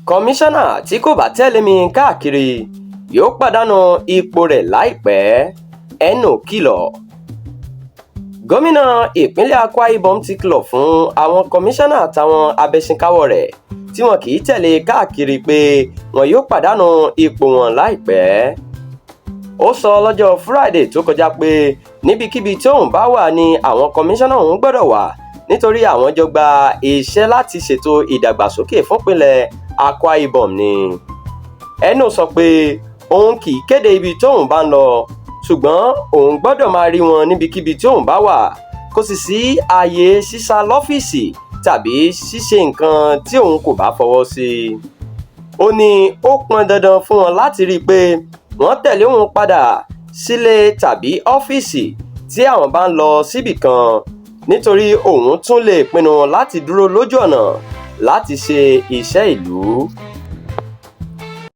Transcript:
Kọmíṣánná tí kò bá tẹ̀lé mi káàkiri yóò pàdánù ipò rẹ̀ láìpẹ́, Eno kìlọ̀. Gómìnà ìpínlẹ̀ Akwa Ibom ti kìlọ̀ fún àwọn kọmíṣánná àtàwọn abẹ̀sìnkáwọ́ rẹ̀ tí wọn kì í tẹ̀lé káàkiri pé wọn yóò pàdánù ipò wọn láìpẹ́. Ó sọ lọ́jọ́ Friday tó kọjá pé níbikíbi tí òun bá wà ní àwọn kọmíṣánná òun gbọ́dọ̀ wà, nítorí àwọn jọ gba iṣẹ́ láti ṣètò ìdàgbàsókè fúnpínlẹ̀ Akwa Ibom ni. Eno sọ pé òun kì í kéde ibi tóun bá ń lọ, ṣùgbọ́n òun gbọ́dọ̀ máa rí wọn níbikíbi tí òun bá wà, kò sì sí ààyè sísá lọ́fíìsì tàbí ṣíṣe nǹkan tí òun kò bá fọwọ́ sí. Ó ní ó pọn dandan fún wọn láti rí i pé wọ́n tẹ̀lé òun padà sílé tàbí ọ́fíìsì tí àwọn bá ń lọ síbì kan, nítorí òun tún lè pinnu láti dúró lójú ọ̀nà láti ṣe iṣẹ́ ìlú.